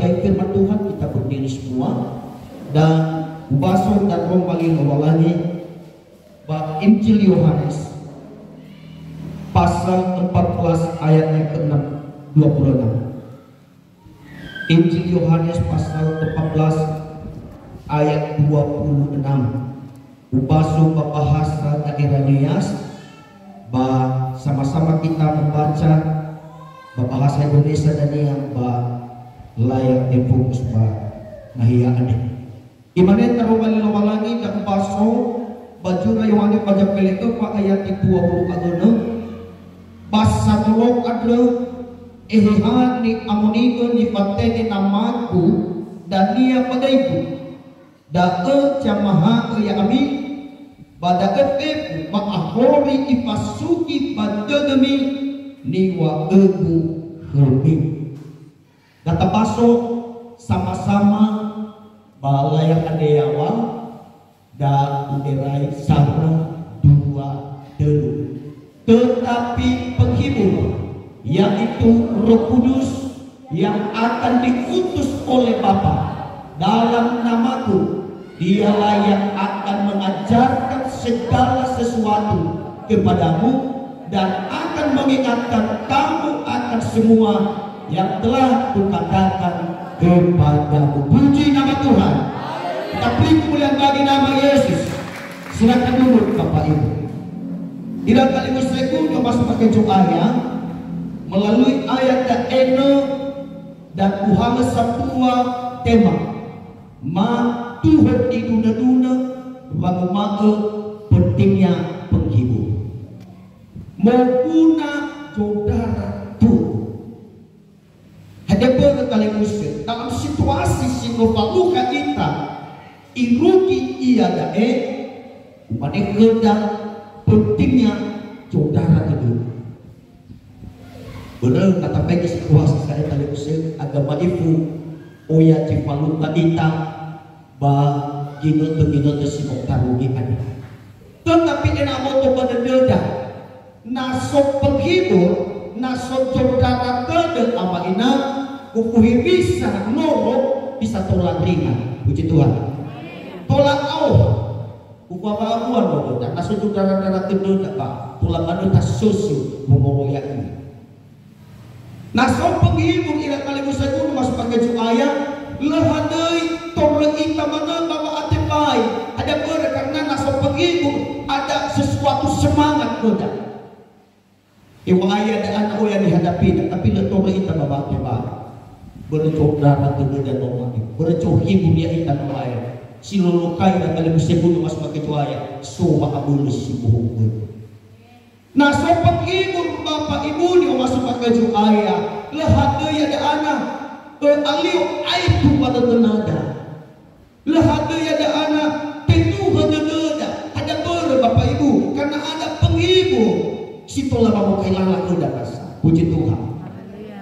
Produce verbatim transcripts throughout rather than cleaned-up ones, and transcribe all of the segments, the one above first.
Baik firman Tuhan kita berdiri semua dan ubaso dan rombali Lowalangi ba Injil Yohanes pasal empat belas ayat yang keenam, dua puluh enam. Injil Yohanes pasal empat belas ayat dua puluh enam. Ubaso ba bahasa daerah Nias, ba sama-sama kita membaca ba bahasa Indonesia dania ba layar telefon ba nahia andre. Imane taroma li Lowalangi, da ubaso ba zura Yohane ba zapele öfa ayati dua puluh a önö, ba sanolo andrö, Eheha ni'amoni'ö nifatenge Namagu dania ba döigu. Da'ö zamaha'ö ya'ami, ba da'ö fefu wa'ahori ifasugi ba dödömi niŵa'ögu khömi. Da tabaso sama-sama ba layar andre yaŵa, da u'erai sara, dua, tölu. Tetapi penghibur, yaitu Roh Kudus, yang akan diutus oleh Bapa dalam namaku, dialah yang akan mengajarkan segala sesuatu kepadamu dan akan mengingatkan kamu akan semua yang telah kukatakan kepadamu. Puji nama Tuhan. Kita beri kemuliaan bagi nama Yesus. Silakan duduk, Bapak Ibu. Ira talifusögu, no masuk pakai Zo'aya, melalui ayat da'e no dan uhalö sambua tema. Matuhö idunö-dunö wanguma'ö pentingnya penghibur. Moguna zodara tödö. Hadia börö talifusö, dalam situasi si no falukha ita, irugi iada'e, umane khöda pentingnya zodara tödö. Börö na tafaigi situasi sa'ae talifusö, agama ifu, oya zi falukha ita, ba ginötö-ginötö si no tarugi andre. Tetapi ena'ö aboto ba dödöda, na so penghibur, na so zodara tödö ama ina, ufuhi bisa noro bisa tola ringan. Puji Tuhan. Tola aoha. Ufahaŵa'ö nono, na so zodara-dara tödöda ba, tola manö tasösö wonoro ya'ia. Na so penghibur ira talifusögu, no masuk pakai Zo'aya, lö hadöi torö ita manö ba wa'atebai. Hadia börö, karena na so penghibur, ada sesuatu semangat khöda. Heŵa'ae ada ana oya nihadapi, tapi lö torö ita ba wa'atebai. Börö zodara tödöda no ma'e. Börö zohibur ya'ita no ma'e. Si lolokai ira talifusögu, no masuk pakai Zo'aya, so wa'abölö si bohou khöda. Na so penghibur Bapak Ibu ni'omasu'ö khö Zo'aya, lö hadöi ya'ia da'ana, ö, alio aetu ba dödönada. Lö hadöi ya'ia da'ana, teduhö dödöda. Hadia börö Bapak Ibu, karena ada penghibur si tola wamokai lala khöda nasa. Puji Tuhan.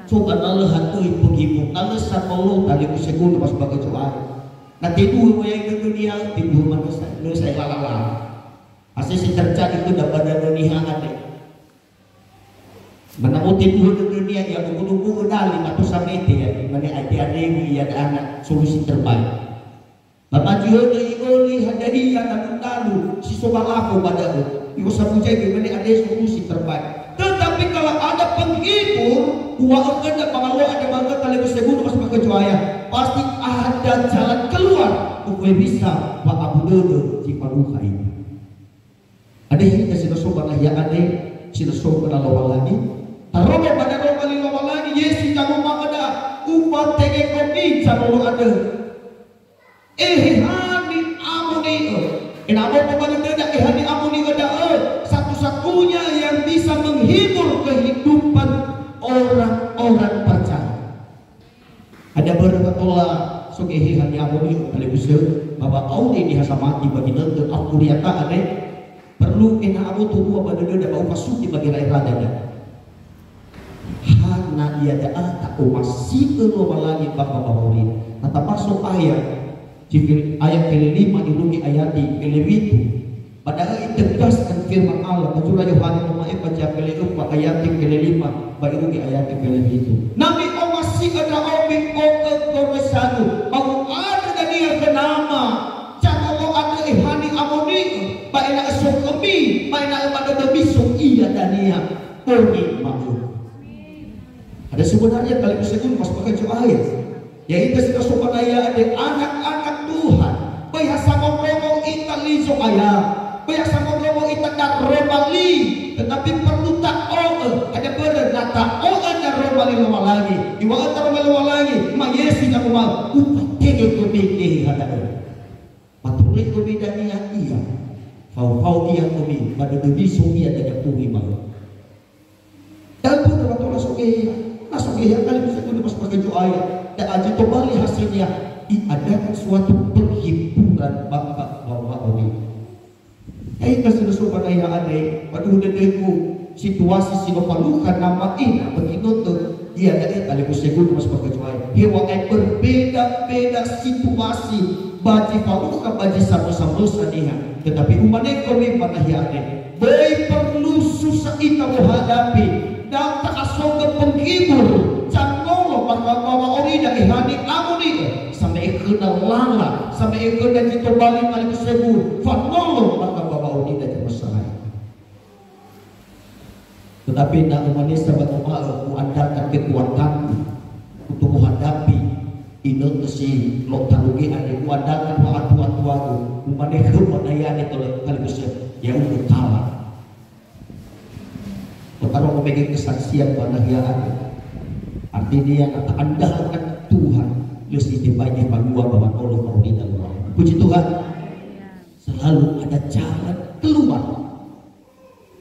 Coba na lö hadöi penghibur, na lö sanolo talifusögu ni'omasu'ö khö Zo'aya. Na teduhö wayai dödönia, teduhö manö sa, lö sa'ae lala-lala. Asese terjadi khöda ba dödö niha andre. Ba na mo teduhö dödönia, ya dugu-dugu dali mato samete ya, mane ae te'andrewi ia da'ana solusi terbaik. Ba ma zi hödö i'öli hadia ia dalu-dalu si so ba lafo ba da'ö. I'osabu zaigö mane andre solusi terbaik. Tetapi kalau ada penghibur, uŵa'ö khöda ba ngalö andre ba talifusögu ni'omasu'ö khö Zo'aya, pasti ada jalan keluar, pokoknya bisa wa'abu dödö zi falukha ita. Hadia ita si no so ba nahia andre, si no so ba Lowalangi. Taroma ba daroma li Lowalangi, Yesu I'oma'ö khöda, "Ufatenge khömi zanolo andrö." Eheha ni'amoni'ö. Ena'ö aboto ba dödöda eheha ni'amoni'ö da'ö, satu-satunya yang bisa menghibur kehidupan orang-orang percaya. Hadia börö wa tola so geheha ni'amoni'ö talifusö, ba wa'auri niha samati ba ginötö afuriata andre, perlu ena'ö aboto dua ba dödöda ba ufasugi ba gera'era dada. Hana ia da'a ta'omasi'ö Lowalangi ba wa'auri. Na tabaso ayat, ayat felelima irugi ayati felewitu. Ba da'ö itegaskan firman Allah, ba zura Yohane noma'e ba zapele öfa ayati felelima, ba irugi ayati felewitu. Na mi'omasi'ö ndra'o mi'o'ö goro Ba u'andrö dania khö Nama, Zangolo andrö ehani amoni'ö, ba ena'ö so khömi, ba ena'ö ba dödömi so ia dania bongi ma'ökhö. Ada sebenarnya kali bisa guna mas pakai Zo'aya. Ya'ita si no so ba da'e andre, anak-anak Tuhan. Böi ha samondrongo ita li Zo'aya. Böi ha samondrongo ita daroma li, tetapi perlu ta'o'ö. Hadia börö na ta'o'ö daroma li Lowalangi. Iŵa'ö daroma li Lowalangi, ma Yesu ina uma'ö, ufatenge khömi geheha da'ö. Ba toröi khömi dania ia. Fao-fao ia khömi, ba dödömi so ia dania bongi ma'ökhö. Da'ö mbötö wa tola so geheha. Na so geheha kali bisa guna mas pakai Zo'aya. Da'a zi tobali hasilnya, diadakan suatu penghiburan ba, ba, ba, ba, ba, Ya'ita si no so ba da'e andre, ba duhu dödögu, situasi si no falukha nama ina ba ginötö, ia da'e talifusö guna mas pakai Zo'aya. Heŵa'ae berbeda-beda situasi, ba zi falukha, ba zi samösa-mösa niha. Tetapi umane khömi ba nahia andre, böi perlu susah ita menghadapi, da ta'asogö penghibur, Zangolo ba, ba, ba, ba wa'aurida ehani amoni'ö, same'e khöda lala, same'e khöda zi tobali talifusö guna, fanolo maka ba wa'aurida zi masalah. Tetapi na umane sa ba to'a'ö u'andalkan kekuatanku untuk menghadapi ginötö si no talu geheha andre, u'andalkan wa'atua-tuagu, umane khöu ba da'e andre talifusö, ya'ugö kalah. Otaro memegege kesaksian ba nahia andre. Artinya, na ta'andalkan Tuhan, lö si tebai ebalua ba wanolo wa'aurida Lowalangi. Puji Tuhan. Selalu ada jalan keluar.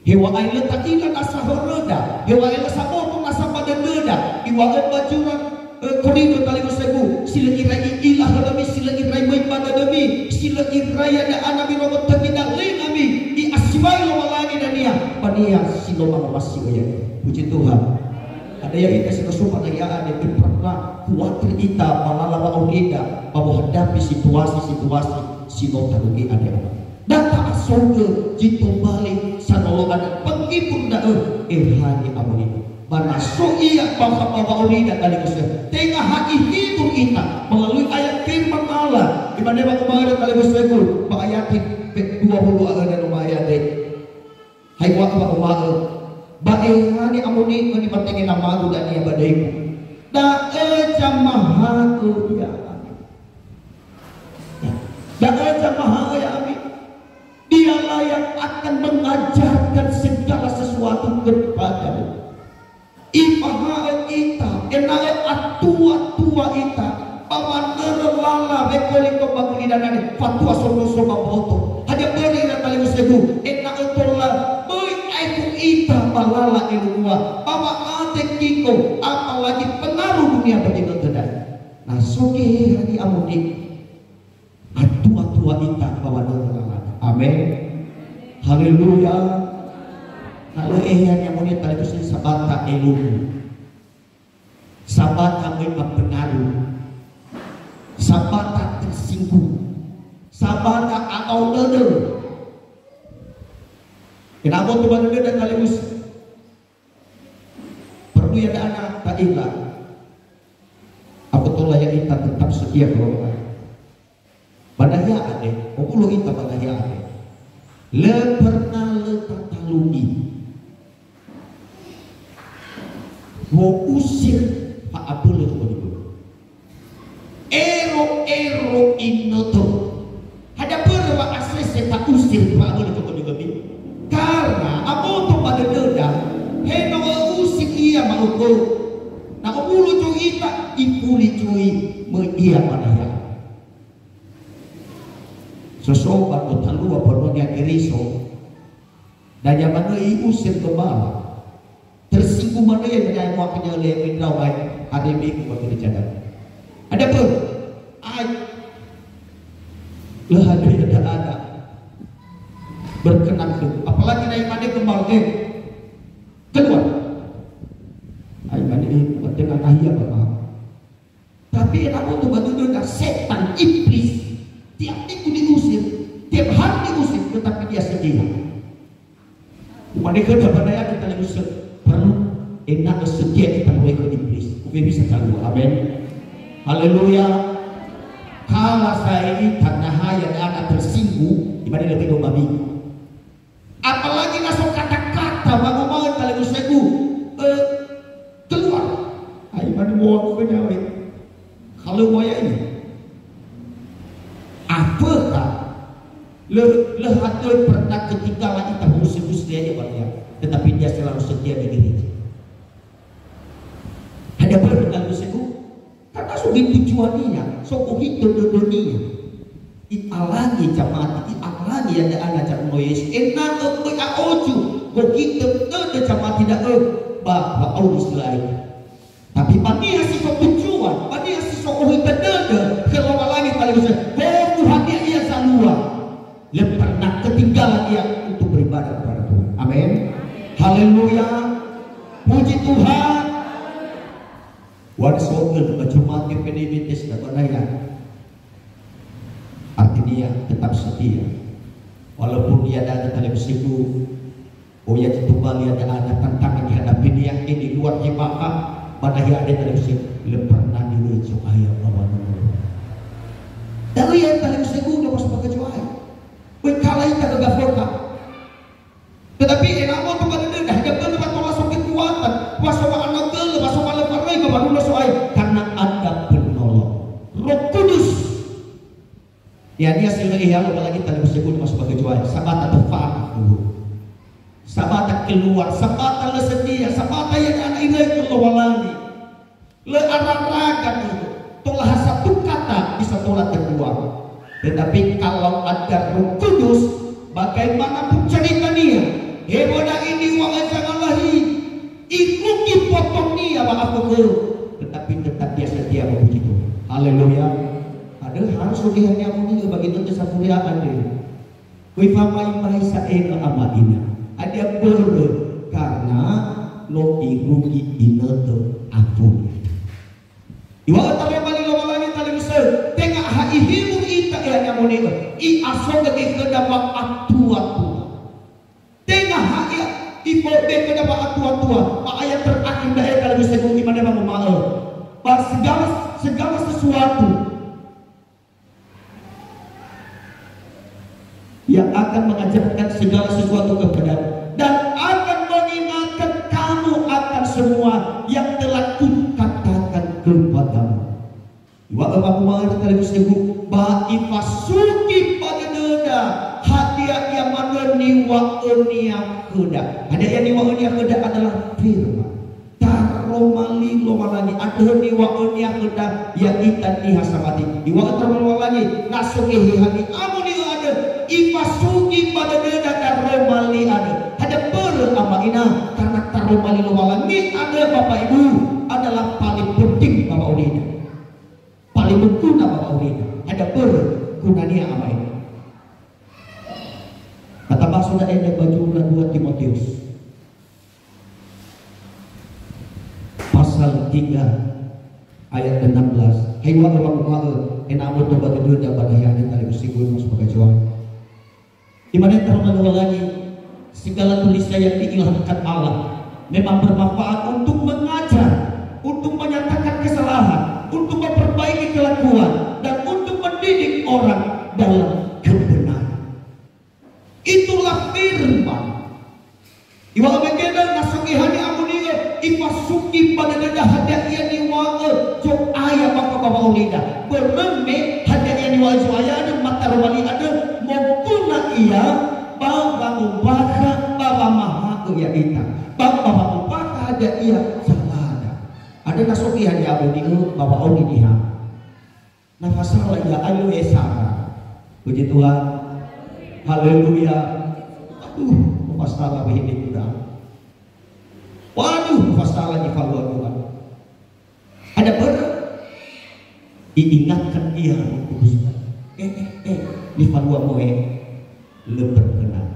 Heŵa'ae lö ta'ila nasa horöda, heŵa'ae lö saboto nasa ba dödöda, iŵa'ö ba zura Korinto talifusö guna, si lö irai i'ila hölömi, si lö irai möi ba dödömi, si lö irai ya'ia ana mirongo tömi dalenami, i'asiwai Lowalangi dania, ba nia si no mangawasi'ö ia. Puji Tuhan. Ada ya'ita si no so ba da'e andre, böi pernah khawatir ita ba lala wa'aurida, ba menghadapi situasi-situasi si no talu geheha andre. Da ta'asogö zi tobali sanolo andrö, penghibur da'ö, ehani amoni'ö. Ba na so ia bakha ba wa'aurida talifusö, tenga ha ihibur ita melalui ayat firman Allah, imane wanguma'öda talifusö guna, ba ayat dua puluh a öna no ma'e andre. Hai wa, wa'oma'ö, ba ehani amoni'ö nifatenge namagu dania ba döigu. Da'ö zamaha'ö ya'ami. Da'ö zamaha'ö ya'ami. Dialah yang akan mengajarkan segala sesuatu kepadamu. Ifaha'ö ita, ena'ö atua-tua ita, ba wanörö lala wekoli to ba gulidanö, fatua so no so ba mboto. Hadia börö ira talifusö guna, ena'ö tola böi aekhu ita ba lala elunua, ba wa'atekiko, apalagi pengaruh dunia ba ginötö da'e. Na so geheha ni'amoni'ö. Atua-tua ita ba wanörö lalada. Amin. Haleluya. Na lö eheha ni'amoni'ö talifusö, sabata elungu. Sabata möi ba pengaruh. Sabata tersinggung. Sabata a'ao dödö. Ena'ö aboto ba dödöda talifusö. Perlu ya'ia ta'ila. Aboto la ya'ita tetap setia kepada Allah. Ba nahia andre, owulo ita ba nahia andre. Lö pernah lö tatalui. Wo'usir fa'abölö khöni'ö. Ero-ero inötö. Hadia börö wa asese ta'usir fa'abölö khöni'ö? Karena aboto ba dödöda, he no ö'usir ia ma'ökhö. Na owulo zui ita, ifuli zui möi ia ba nahia. Soso ba no talua ba no nia Keriso, da nyamanö i'usir gembala. Tersinggung manö ia, menyae mua kenyele mendrau ai, ada yang minggu bagi rencana. Ada apa? Ai. Lah ada yang ada, ada. Berkenan tu. Apalagi naik mana kembali, eh. Keluar. Ai mana, eh, buat dengan ahli apa, Pak? Tapi ena'ö aboto ba dödöda, setan, iblis, tiap minggu diusir, tiap hari diusir, tetapi dia setia. Umane khöda ba da'e andre talifusö, perlu ena'ö setia ita moroi khö iblis. Uwe bisa kalua. Amin. Haleluya. Kala sa'ae ita na ha ya'ia tersinggung, imane lebih dua babi. Apalagi na so kata-kata wanguma'ö talifusögu, eh, keluar. Ai mani moa ke nyawa. Kalau waya ini. Apa kah? Lö, lö hatoi pernah ketika lagi tahu sebus dia ya, Bang, ya. Tetapi dia selalu setia di gereja. Ada pernah talifusögu? Karena so gitujuania, so gohitö dödönia. I'alangi zamati, i'alangi ya'ia ana za'uno Yesu. Ena'ö böi a'oju, gohitö dödö zamati da'ö ba wa'auri si la'ila. Tapi ba niha si so tujuan, ba niha si so gohitö dödö khö Lowalangi talifusö, gofu hadia ia zalua. Lö pernah ketinggalan ia untuk beribadah kepada Tuhan. Amin. Haleluya. Puji Tuhan. Wa'ö so gö ba Jumat G P D Bethesda ba naya. Artinya tetap setia. Walaupun ia datang talifusögu, oh ya, tetap bali ada, ada tantangan dihadapi dia ini luar biasa, pada ia ada talifusögu, lö pernah direjo ayah bawa dulu. Dari yang talifusögu udah masuk pakai jual. Woi, kala ita ke Gafota. Tetapi enamo tu ba dödöda, hadia börö wa tola so kekuatan, wa so wa'anagölö, wa so wa'alöfaröi, wa wa'anulo So'aya, karena ada penolong. Roh Kudus. Ya'ia si lö eheha Lowalangi talifusögu masuk ba kejuai, sabata tofana dulu. Sabata keluar, sabata lö setia, sabata ya'ia iröi khö Lowalangi. Lö araraga dulu. Tola ha satu kata bisa tola terbuang. Tetapi kalau ada Roh Kudus, bagaimanapun ceritania, hewöda ini wa'ae zangalahi, irugi botonia wa'afökhö, tetapi tetap dia setia memuji Tuhan. Haleluya. Ada harus lebih hanya muni bagi tentu safuriaan deh. Kui famaimai sa'ae ama ina. Hadia börö? Karena no irugi inötö afönia. Iŵa'ö taroma li Lowalangi talifusö, tenga ha ihibur ita ia ni'amoni'ö, i'asogö göi khöda wa'atua-tua. Tenga ha ia ifobe khöda wa'atua-tua, ba ayat terakhir da'e talifusögu imane wanguma'ö, ba segala, segala sesuatu yang akan mengajarkan segala sesuatu kepadamu dan akan mengingatkan kamu akan semua yang telah kukatakan kepadamu. Iŵa'ö wanguma'ö talifusögu, ba ifasugi ba dödöda hadia ia manö niŵa'önia khöda. Hadia ia niŵa'önia khöda adalah firman. Taroma li Lowalangi, andrö niŵa'önia khöda, ya'ita niha samati. Iŵa'ö taroma Lowalangi, na so Geheha ni'amoni'ö andrö, ifasugi ba dödöda taroma li andrö. Hadia börö, ama ina? Karena taroma li Lowalangi andrö, Bapak Ibu, adalah paling penting ba wa'aurida. Paling berguna ba wa'aurida. Hadia börö gunania, ama ina? Kata baso da'e ba zura dua Timoteus. Pasal tiga ayat enam belas. Hai wa'ö wanguma'ö, ena'ö boto ba dödöda ba daya talifusögu masuk ba kejuai. Imane taroma Lowalangi, segala tulisan yang diilhamkan Allah memang bermanfaat untuk mengajar, untuk menyatakan kesalahan, untuk memperbaiki kelakuan, dan untuk mendidik orang dalam kebenaran. Itulah firman. Iŵa'ö mege na so Geheha ni'amoni'ö, ifasugi ba dödöda hadia ia niŵa'ö Zo'aya ba wa'aurida. Börö me hadia ia niŵa'ö Zo'aya andrö, ma taroma li andrö, moguna ia ba wangombakha ba wamahaö ya'ita, ba, ba wangombakha hadia ia salada. Andrö na so Geheha ni'amoni'ö ba wa'auri niha. Na fasala ia, ayo, eh, sara. Puji Tuhan. Haleluya. Aduh, fasala wehede kuda. Waduh, fasala nifalua Tuhan. Hadia börö? Iingatkan ia Roh Kudus. Eh, eh, eh, nifalua moe. Lö berkenan.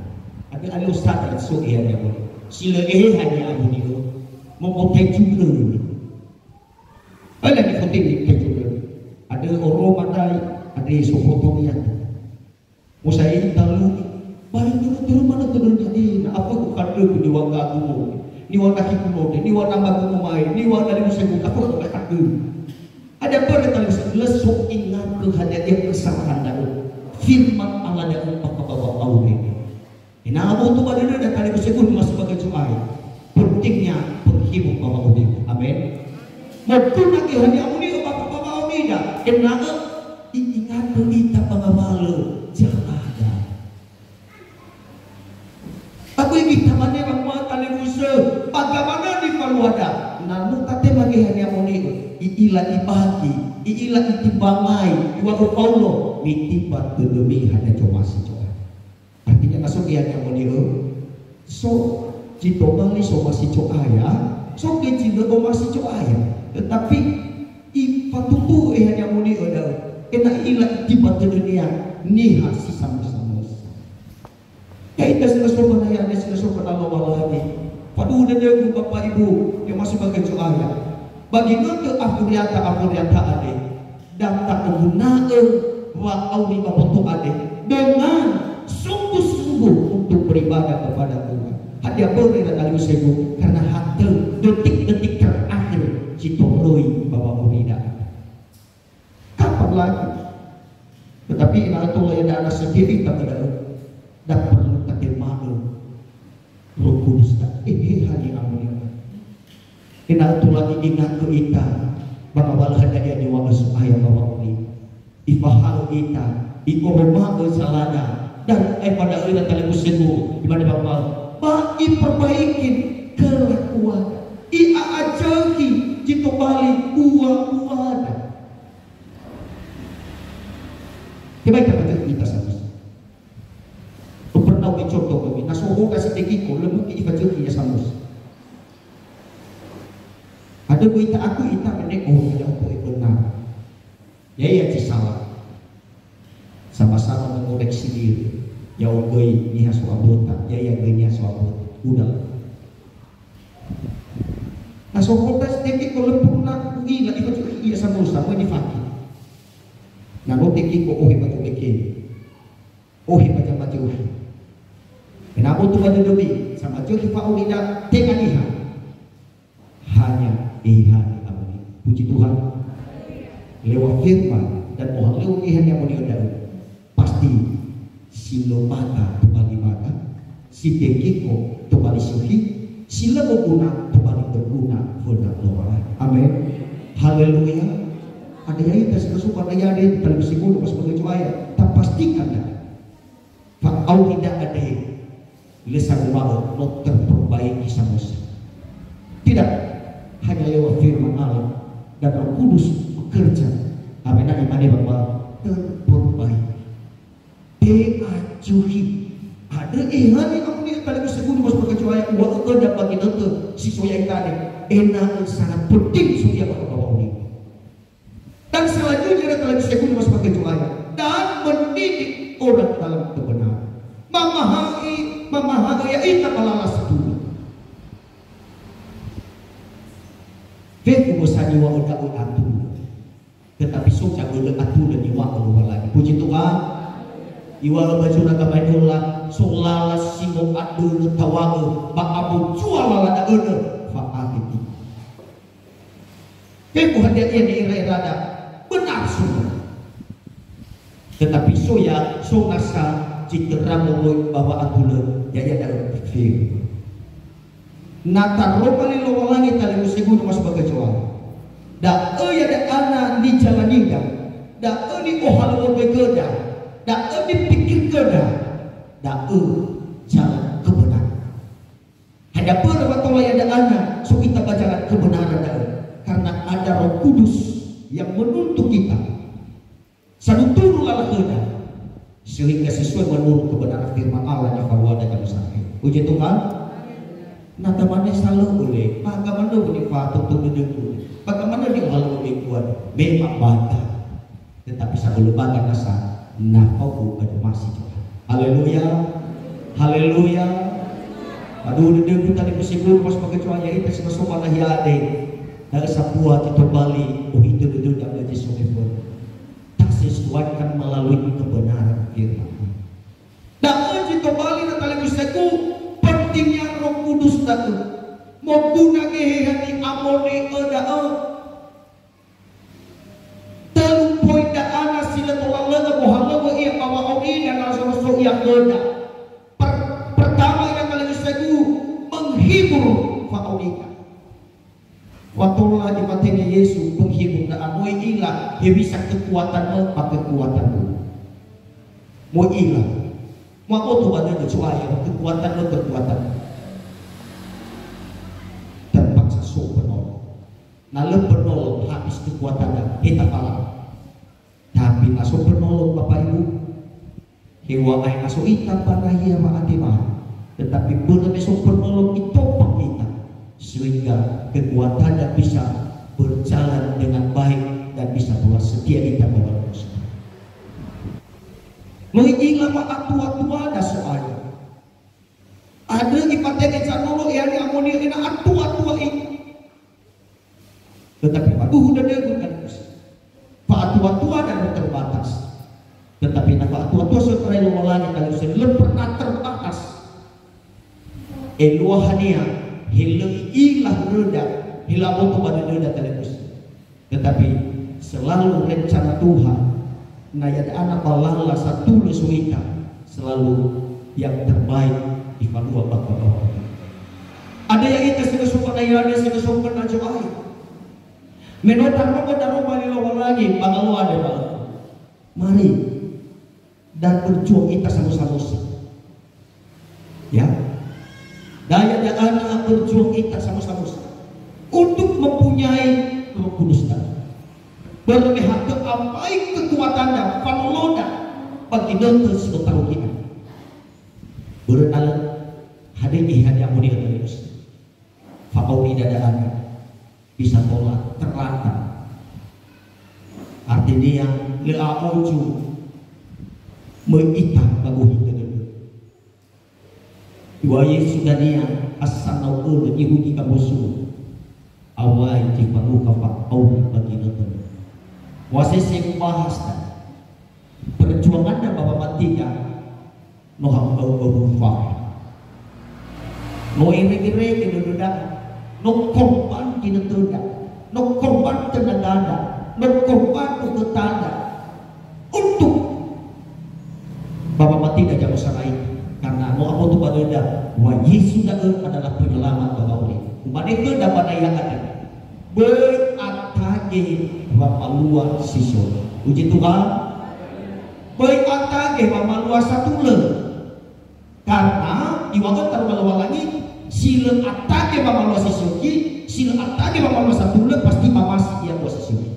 Hadia alio sadar so ia ni'amoni'ö. Si lö Eheha ni'amoni'ö. Momotai juga. Hadia nifotenge Petro? Ada oroma dai, ada sopoto niatu. Mosai talu, bari turu-turu mana turu jadi, na apa ku kandö ku niŵa'ö gagu mo, niŵa'ö naki ku mo, niŵa'ö nama ku mo mai, niŵa'ö dari mosai ku apa ku kandö. Ada börö talifusö, lö so ingatgö hadia ia kesalahan da'ö. Firman Allah da'ö bakha ba wa'aurida. Ena'ö aboto ba dödöda talifusögu ma sebagai Zo'aya. Pentingnya penghibur ba wa'aurida. Amin. Moguna gehania moni'ö bakha ba wa'aurida. Ena'ö i'ingatgö ita ba ngawalö za'ada. Aböi gitamane wangoa talifusö, ba gawana nifaluada. Na no tatema gehania moni'ö, i'ila ibagi, i'ila itimbangai, iŵa'ö Faulo, mitimba tödömi hadia zomasi Zo'aya. Artinya, na so gehania moni'ö, so zi tobali somasi Zo'aya, so göi zi lö omasi Zo'aya. Tetapi, ifatumbu'ö gehania moni'ö da'ö, ena'ö i'ila itimba tödönia niha si samosa-mosa. Ya'ita si lö so fana ya'ia, si lö so fana Lowalangi. Faduhu dödögu, Bapak Ibu, ya ma sebagai Zo'aya. Ba ginötö afuriata-afuriata andre, da ta'oguna'ö wa'auri ba boto andre dengan sungguh-sungguh untuk beribadah kepada Tuhan. Hadia börö ira talifusögu? Karena hatö detik-detik terakhir zi toröi ba wa'aurida. Kapan lagi? Tetapi ena'ö tola ya'ia da'ö na sedia ita ba da'ö, da perlu tatema'ö Roh Kudus da, eheha ni'amoni'ö. Ena'ö tola i'ingatgö ita ba ngawalö hadia ia niŵa'ö Zo'aya ba wa'auri. Ifahaö ita, i'oroma'ö zalada, dan aefa da'ö ira talifusögu, imane Bapa, ba iperbaiki kelakuada, i'a'azökhi zi tobali ua-uada. Tebai tafazökhi ita samusa. Pernah u'e contoh khömi, na so hoga si tekiko, lö mungkin ifazökhi ia samusa. Ada göi ta'akui ita mene, oh, ia opo e benar. Ya'ia zi sala. Sama-sama mengoreksi diri. Ya'o göi niha so aböta, ya'ia göi niha so aböta. Udah. Na so hoga si tekiko, lö pernah u'ila, ifazökhi ia samusa, möi nifake. Na no tekiko, ohe ba zobekhe. Ohe ba zamazökhi. Ena'ö aboto ba dödömi, zamazökhi fa'aurida tenga niha. Hanya eheha ni'amoni'ö. Puji Tuhan. Lewat firman dan ohalöŵö eheha ni'amoni'ö da'ö. Pasti si lö mada tobali mada, si tekiko tobali sökhi, si lö moguna tobali töguna föna Lowalangi. Amin. Haleluya. Ada ya'ita si lö so fana ya'ia andre, talifusögu ma sebagai Zo'aya. Tapastikan da. Fa'aurida andre, lö sanguma'ö no terperbaiki samusa. Tidak, hanya lewat firman Allah dan Roh Kudus bekerja. Amin. Imane Bapa, terperbaiki. Te'azökhi. Andrö eheha ni'amoni'ö talifusögu ma sebagai Zo'aya, uŵa'ö khöda ba ginötö si so ya'ita andre, ena'ö sangat penting so ia ba wa'auri. Dan selanjutnya ira talifusögu ma sebagai Zo'aya, dan mendidik orang dalam kebenaran. Mamahaö, mamahaö ya'ita ba lala si tulö. Fefu mösa niŵa'ö da'ö atulö. Tetapi so zabölö atulö niŵa'ö Lowalangi. Puji Tuhan. Iŵa'ö ba zura gamaedola, so lala si mo'andrörö taŵa'ö ba abotua lala da'ö, fa'atetika. Fefu hadia ia ni'era'erada, benar semua. Tetapi so ya, so nasa zi töra moroi ba wa'atulö, ya'ia da'ö kafir. Na taroma li Lowalangi talifusögu ma sebagai Zo'aya. Da'ö ya da'ana nijalanida, da'ö ni'ohalöŵö göda, da'ö nipikir göda, da'ö jalan kebenaran. Hadia börö wa tola ya da'ana so ita ba jalan kebenaran da'ö? Karena ada Roh Kudus yang menuntun kita. Saduturu lala khöda, sehingga sesuai menurut kebenaran firman Allah yang baru ada dalam sahih. Puji Tuhan. Na tamane salö'ö le, ba gamanö nifatötö dödögu, ba gamanö ni'ohalöŵö göigu, memang bangga. Tetapi sabölö bangga nasa, na faudu ba zomasi Tuhan. Haleluya. Haleluya. Aduh, dödögu talifusögu, pas pakai cua ya'ita si masoma nahi ade. Da'ö sambua zi tobali, ohitö dödöda ba Yesu Efon. Tasesuaikan melalui kebenaran firman. Da'ö zi tobali na talifusögu, pentingnya Roh Kudus da'ö. Moguna geheha ni'amoni'ö da'ö. Ya'oda. Per-, pertama ira talifusögu, menghibur fa'aurida. Wa tola ifatenge Yesu, menghibur da'a, mo'ila hewisa kekuatanmö ba kekuatanmö. Mo'ila. Mu'aboto ba dödö Zo'aya, kekuatanmö, kekuatan. Terpaksa so penolong. Na lö penolong, habis kekuatanna, he tafala. Tapi na so penolong, Bapak Ibu, heŵa'ae na so ita ba nahia wa'atema, tetapi börö me so penolong itopak ita, sehingga kekuatannya bisa berjalan dengan baik dan bisa tola setia ita ba wa'atua. Möi ila wa'atua-tuada So'aya. Andrö ifatenge zanolo, e'alia amoni ena'ö atua-tua ita. Tetapi faduhu dödögu talifusö. Fa'atua-tua dan terbatas. Tetapi na fa'atua-tua soi rai Lowalangi talifusö lö pernah terbatas. Eluahania, he lö i'ila höröda, he lö aboto ba dödöda talifusö. Tetapi selalu rencana Tuhan, na ya'aga ba lala satulö so ita, selalu yang terbaik ifalua ba khöda. Andrö ya'ita si no so fadaiade, si no so fana Zo'aya. Me no taroko daroma li Lowalangi, ba ngaluo andre ba. Mari, dan berjuang kita sama-sama. Ya. Daya da'ana berjuang kita sama-sama. Untuk mempunyai Roh Kudus tadi. Börö me hatö ambai kekuatanna, fanoloda, ba ginötö si no talu kita. Börö na lö, hadia, hadia amoni Roh Kudus. Fa'aurida da'ana. Bisa tola terlantar. Artinia, lö a'oju möi ita ba gohi dödömö. Iŵa'ö Yesu dania, asana u'ölö irugi gaboso. Awai zi falukha fa'auri ba ginötö. Wasese ubahas da. Perjuanganna ba wamatida, no ha'u'au-'au rufa. No erege-rege dödöda, no korban ginötöda, no korban tenagada, no korban ukhötada. Untuk ba wamatida jago sarai, karena no aboto ba döda, wa Yesu da'ö adalah penyelamat ba wa'auri. Umane khöda ba daya andre. Böi atage wamalua si so. Puji Tuhan. Böi atage wamalua satulö. Karena iŵa'ö talu ba Lowalangi, si lö atage wamalua si sökhi, si lö atage wamalua satulö, pasti mamasi ia dua si sökhi.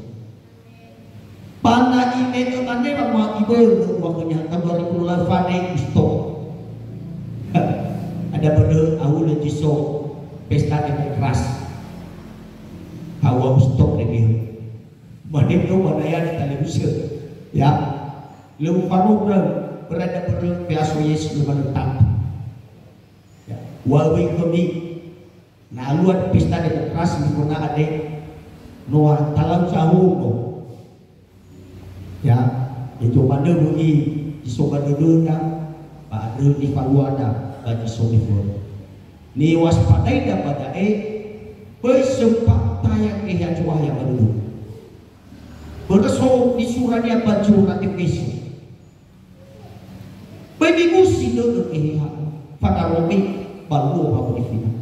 Ba na ime'e mane wamati börö, waktunya tahun dua ribu dua puluh fane Gusto. Ada börö ahulö zi so pesta demokrasi. Hawa Gusto dege. Mane no manaya di televisi. Ya. Lö ufarobrö, berada börö peaso Yesus lö manö tatu. Ya. Wawi kami. Na alua pesta demokrasi di kota ade, noa talau cahono. Ya, itu manö böi isoba dödöda, ba andrö nifaluada, ba zi so niföi. Niwaspadaida ba da'e, böi sempat tayang eha Zo'aya ba dödö. Börö so nisurania ba zura Efeso. Böi mimusi dödö eheha, fanaromi ba luo ba bonifina.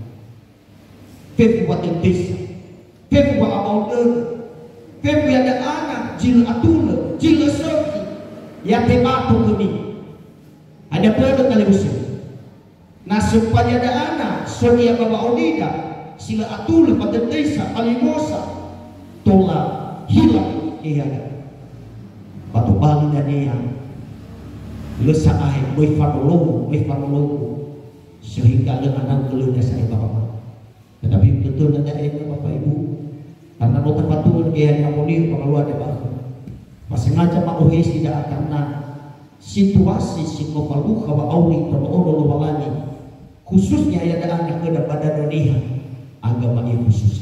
Fefu wa'atendesa, fefu wa'abao dödö, fefu ya'aga zi lö atulö, zi lö sökhi, ya tebato khömi. Hadia börö talifusö? Na sempat ya'aga, so ia ba wa'aurida, si lö atulö, fa'atendesa, falimosa, tola hilang eheha. Ba tobali dania, lö sa'ae, möi fanolongu, möi fanolongu, sehingga lö anau gölöda sa'ae ba wama. Tetapi betul da'e, Bapak Ibu, karena no tafatunö geheha ni'amoni'ö ba ngaluo andre ba. Ba sengaja ma'ohesi da'a karena situasi si no falukha wa'auri ndröno-ndröno Lowalangi, khususnya ya'aga khöda ba Danö Niha, agama ia khusus.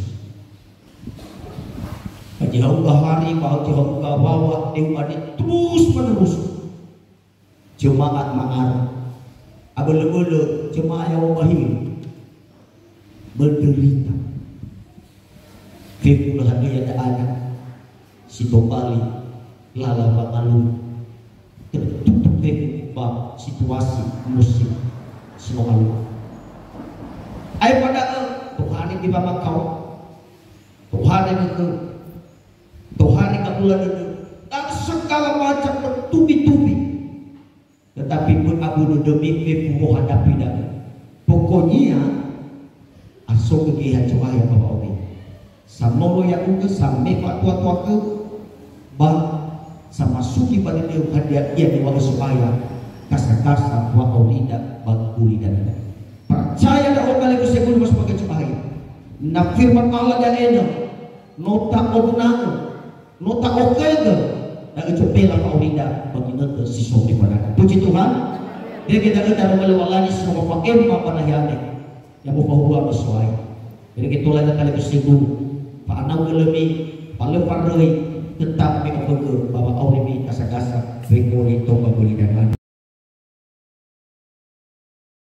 Haji Hauga hari, ba Haji Hauga wawa, deu ade terus menerus. Jemaat ma'arö. Abölö-bölö jemaat Yahweh bahir. Menderita. Fefu lö hadia da'aga. Si tobali lala wangalui. Tertutup fefu ba situasi musim si no alua. Aefa da'ö, tohare zi wamakao, tohare nökhö, tohare gabula dödö, dan segala macam bertubi-tubi. Tetapi böi abu dödömi fefu wohadapi da'ö. Pokoknya, asogö Geheha Zo'aya ba wa'auri. Samolo ya'ugö, same fa'atua-tuagö, ba samasugi ba dödöu hadia ia niŵa'ö Zo'aya, gasa-gasa wa'aurida ba gulidanöda. Percaya ndra'o talifusö guru mas baga Zo'aya. Na firman Allah da'e nö, no ta'owuna'ö, no ta'okhögö, da'ö zobela fa'aurida ba ginötö si so nifanada. Puji Tuhan. Irege da'ö daroma Lowalangi si no mafa'ema ba nahia andre. Ya mofahua mesoai. Irege tola ina talifusö guru. Fa'anau gölömi, fa lö faröi, tetap me ofögö ba wa'aurimi gasa-gasa, wekoli tomba gulidanö.